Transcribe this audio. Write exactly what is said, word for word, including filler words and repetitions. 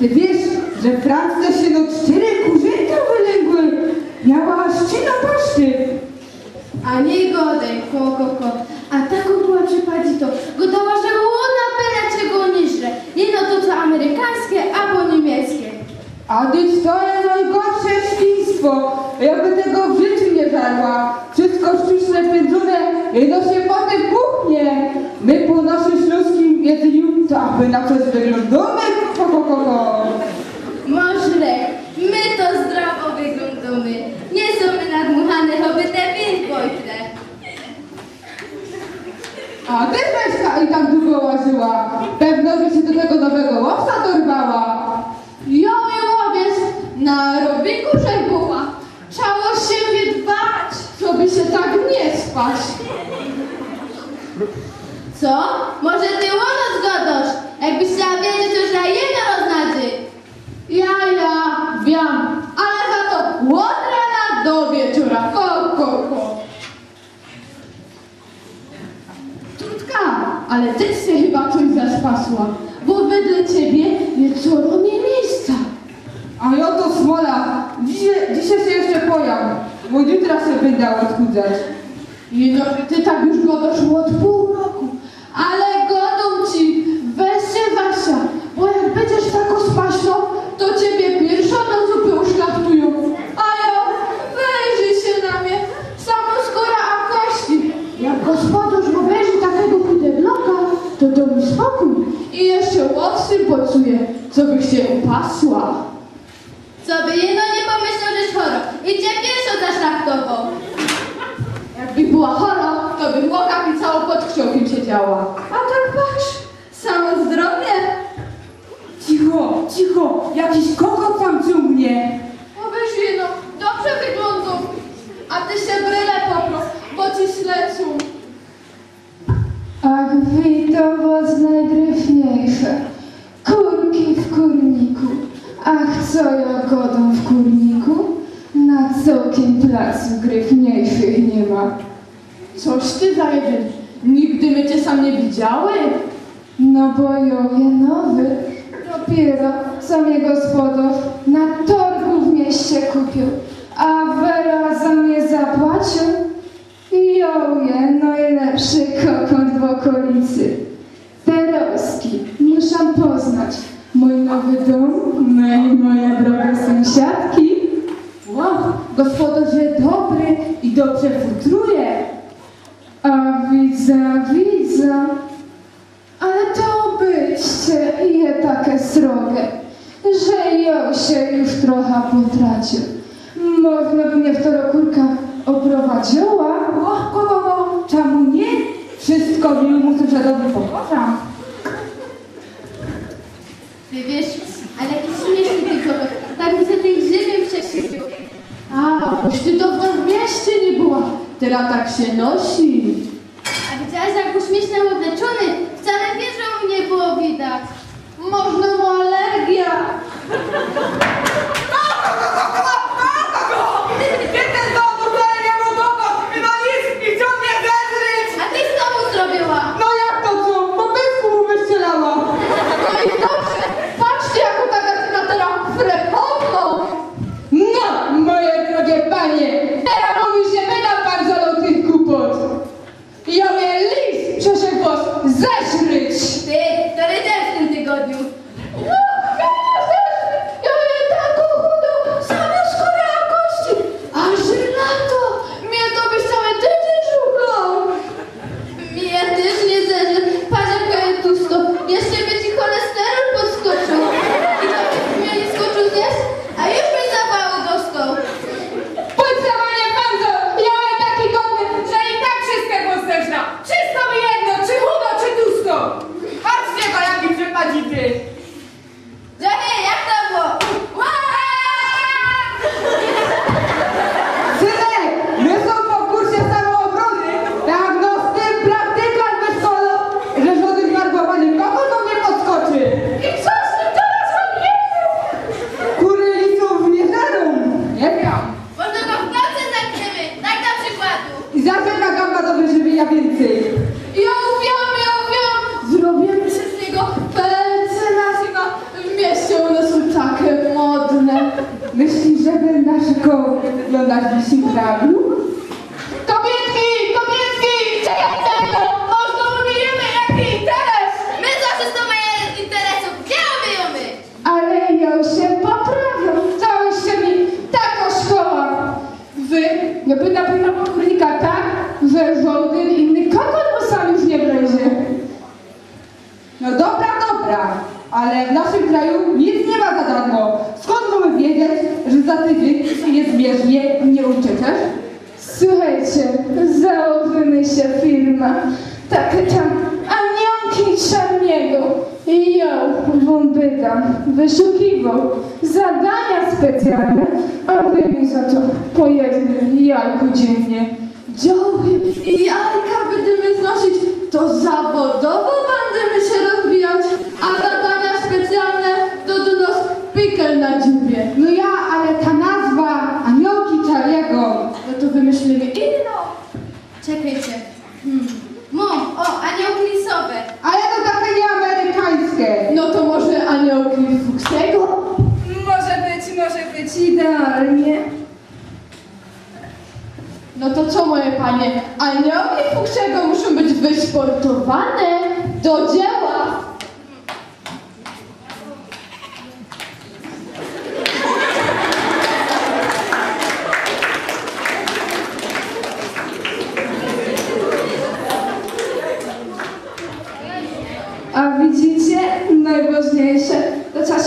Wiysz, że Franc to sie no sztyry kurzynka wylęgły, miała aż trzy na paszty. A niy godej, ko, ko, ko. A tako była przipadzi to. Godała, że ôna byle czego niy żre. Ino to, co amerykańske abo niymiecke. A dyć to je nojgorsze świństwo. Ja by tego w życiu niy żarła. Wszystko sztuczne, pyndzōne, ino sie potym puchnie. My po naszym ślōnskim jedzyniu to aby na coś wyglōndōmy, ko, ko, ko, ko. Możne, my to zdrowo wyglōndōmy. Niy sōmy nadmuchane, choby te win pojtle. A ty żeś ta i tak dugo łazyła. Pewno, że sie do tego nowego łowca dorwała. Jo, jo, łowiec na robiku żech była. Trzało sie wydbać, coby sie tak niy spać. Co? Może ty ônos godosz? Jakbyś chciała wiedzieć, to już na jedno roznadzy. Ja, ja, wiym, ale za to ôd rana do wieczora. Ko, ko, ko. Tutka, ale tyś sie chyba coś zaspasła, bo wedle ciebie je coro miyń miyńsca. A jo to smola. Dzisiej, dzisiej sie jeszcze pojam, bo jutra sie byda ôdchudzać. Ino, ty tak już godosz ôd pōł roku. Ale godōm ci, weź sie, Wasia, bo jak bydziesz tako spasnōm, to ciebie piyrszŏ do zupy uszlachtujōm. A jo, wejrzyj sie na mie, samo skōra a kości. Jak gospodŏrz ôbejrzi takigo chudego bloka, to dŏ mi spokōj. I jeszcze łowcy pocuje, cobych sie upasła. Coby ino niy pōmyśloł, żeś choro i ciebie piyrszŏ zaszlachtowoł. Jakbych była choro, to bych ôkapicałŏ pod krziokiym siedziała. A tak patrz, samo zdrowie. Cicho, cicho, jakiś kokot tam ciōngnie. Ôbejrzyj ino, dobrze wyglōndōm. A ty sie bryle poproś, bo ci ślecōm. Ach, witowość nojgryfniejsze. Kurki w kurniku. Ach, co jo godōm w kurniku? Na cołkym placu gryfniejszych niy ma. Coś ty za jedyn. Nigdy my cie sam niy widziały. No bo jo je nowy. Dopiyro co mie gospodŏrz na torgu w mieście kupiōł, a wela za mie zapłaciōł. Jo je nojlepszy kokōt w ôkolicy. Terŏzki muszã poznać mōj nowy dōm, no i moje drogie sōmsiadki. Ło, gospodŏrz je dobry i dobrze futruje. A widza, widza. Ale to ôbejście je take srogie, że jo sie już trocha potraciōł. Możno by mie w to rokurka ôprowadziyła? Ło, ko, ko, ko, czymu niy? Wszystko miyłōmu sōmsiadŏwi pokorzã. Ty wiysz, ale jaki śmiyszny tyn kokot. Tak mi sie tyn grzybiym prześwieciōł. A, boś ty dŏwno w mieście niy była. Terŏz tak sie nosi. A widziałeś, jak bōł śmiyszno ôbleczōny? Wcale wierzōł niy było widać. Możno mŏ alergijo. Ty znowu zrobiła? No jak to co? Po pysku mu wystrzelała. No i dobrze. Patrzcie, jakŏ ta Gatyna terŏz frechowno. No, moje drogie panie, terŏz mi sie wyda pan zolŏ tych gupot. Jo mie lis prziszoł wŏs zeżryć. Ty, to rycerz w tym tygodniu. No, ja zeżryć, ja je w dzisiejszym kraju? Kobietki, kobietki, czekajcie! Może umyjemy jakiś interes? My zawsze z tobą interesów nie umyjemy! Ale ja już się poprawiam, to już się mi tako szkoła. Wy, no by na pewno kurnika tak, że żaden inny kokot mu sam już nie wlezie. No dobra, dobra, ale w naszym kraju nic nie ma za darmo. Skąd mamy wiedzieć, że za tydzień jest bieżnie i nie ucieczesz? Słuchajcie, założymy się firma. Takie tam aniołki czarniego. I ja wam bydam wyszukiwał zadania specjalne, a wy mi za to po jednym jajku dziennie. Dziołchy i jajka będziemy znosić, to zawodowo będziemy się rozwijać, a zadania specjalne to do nas pikel na dziubie. No ja, ale ta nazwa aniołki czarniego, no to wymyślimy inną. Czekajcie. Hmm. Mam, o, aniołki lisowe. Ale to takie nieamerykańskie. No to może aniołki fuksego? Może być, może być, idealnie. No to co, moje panie, aniołki fuksego muszą być wysportowane? Do dzieła! A widzicie, najważniejsze to czas